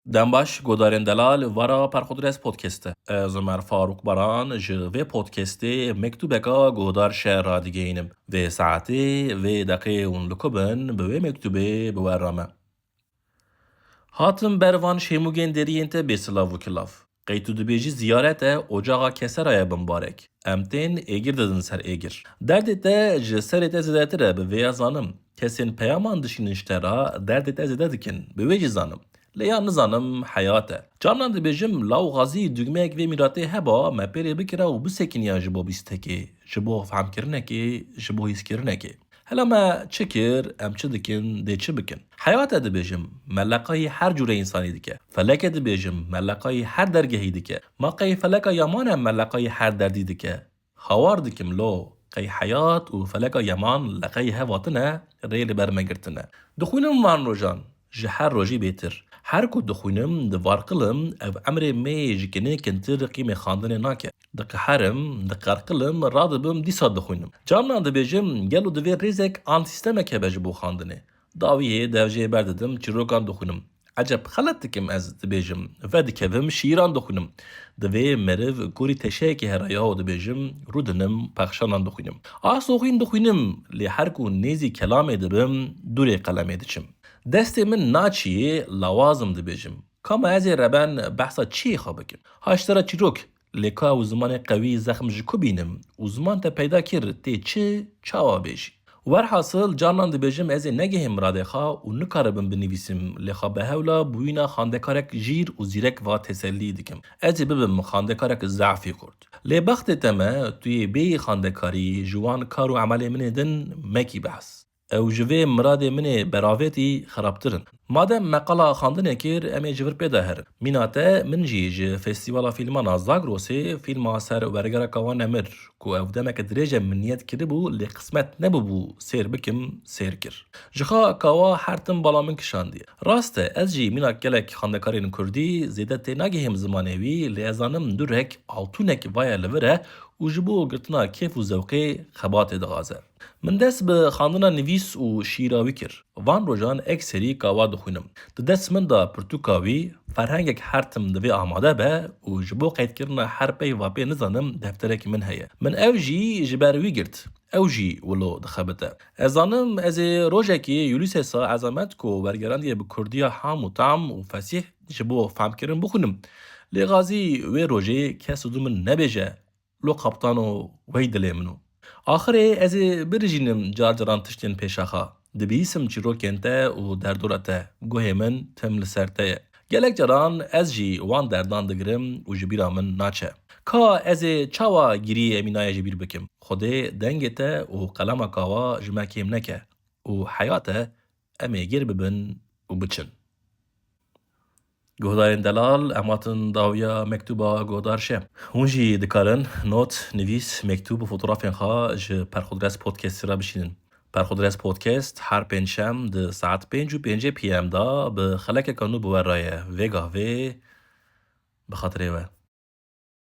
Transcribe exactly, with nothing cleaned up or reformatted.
Dem baş, guhdarên delal, vara Perxudres Podcast e. Ez Omer Farûk Baran ji vê podcastê mektûbeka guhdar şe radigihînim. Vê saetê, vê deqê hûn li ku bin, bi wê mektûbê bi we re me. Hatim ber van şêmûgên deriyên te bê silav û kilav. Qey tu dibêjî ziyaret e, ocaxa Kesera ye bimbarek. Em tên êgir didin ser êgir. Derdê te ji serê te zêdetir e, bi vê ya zanim. Kesên peyaman dişînin ji te re, derdê te zêde dikin. Bi wê jî zanim. Lê ya nizanim heyat e. Carnan dibêjim, law xwazî dugmeyek vê mîratê heba, me pêrê bikira û bisekiniya ji bo bîstekê, ji bo fehmkirinekê, ji bo hîskirinekê. Hela me çi kir, em çi dikin, dê çi bikin? Heyat e dibêjim, me leqayî her cûre însanî dike. Felek e dibêjim, me leqayî her dergehî dike. Ma qey feleka yaman e me leqayî her derdî dike? Hawar dikim lo, qey heyat û feleka yaman leqayî hev hatine, rê li ber me girtine. Dixwînim van rojan, ji her rojî bêtir. Her ku dixwînim, divarqilim, ev emrê me yê ji kinê kintir qîmê xandinê nake. Diqeherim, diqerqilim, radibim, dîsa dixwînim. Carnan dibêjim, gelo divê rêzek an sîstemek hebe ji bo xandinê? Dawiyê dev jê berdidim, çîrokan dixwînim. Eceb xelet dikim ez, dibêjim, vedikevim, şîîran dixwînim. Divê meriv gorî teşeyekê here yaho, dibêjim, rûdinim, pexşanan dixwînim. Asoxîn dixwînim, lê her ku nêzî kelamê dibim, dûrê qelemê diçim. Destê min naçiyê, lawazim, dibêjim. Ka ma ez ê reben behsa çiyê xwe bikim? Ha ji te re çîrok, lê ka ew zimanê qewî zexm ji ku bînim? Û ziman te peyda kir, tê çi, çawa bêjî? Werhasil, carnan dibêjim, ez ê negihêm miradê xwe û nikaribim binivîsim, lê xwe bi hewla bûyîna xandekarek jîr û zîrek va tesellî dikim. Ez ê bibim xandekarek zafî xurt. Lê bextê te me, tu yê bêyî xandekarî, ji wan kar û emelê min ê din mekî behs. Ew ji vê miradê min ê beravêtî xerabtir in. Madem me qala xandinê kir, em ê ji vir pê de herin. Mîna te, min jî ji Festîvala Fîlmana Zagrosê fîlma ser wergereka wan nemir, ku ew demeke dirêj e min niyet kiribû, lê qismet nebûbû sêr bikim, sêr kir. Ji xwe kawa her tim bala min kişandiye. Rast e, ez jî mîna gelek xandekarên kurdî zêde tênagihêm zimanê wî, lê ez zanim durek, altûnek vaye li vir e û ji bo girtina kêf û zewqê xebatê dixwaze. Min dest bi xandina nivîs û şîîra wî kir. Van rojan ekserî kawa dixwînim. Di dest min de pirtûka wî, ferhengek her tim divê amade be û ji bo qeydkirina her peyva pê nizanim defterekî min heye. Min ew jî ji ber wî girt. Ew jî wilo dixebite. Ez zanim ez ê rojekê Ulysses-a Ezamet ku wergerandiye bi kurdiya ham û tam û fesîh ji bo fehmkirin bixwînim. Lê xwazî wê rojê kes û du min nebêje, lo kaptano wey dilê min o. Axirê ez ê birijînim car caran tiştên pêşaxa. Dibihîsim çîrokên te û derdora te. Guhê min tim li ser te ye. Gelek caran ez jî wan derdan digirim û ji bîra min naçe. Ka ez ê çawa giriyê Emînayê ji bîr bikim? Xwedê dengê te û qelema kawa ji me kêm neke. Û heyat e, em ê gêr bibin û biçin. Guhdarên delal, em hatin dawiya mektûba guhdar şe. Hûn jî dikarin not, nivîs, mektûb û fotografên xwe ji Perxudres Podcastê re bişînin. Perxudres Podcast her pêncşem di saet pênc û pêncê P M de bi xelekeka nû bi we re ye. Vê gavê bi xatirê we.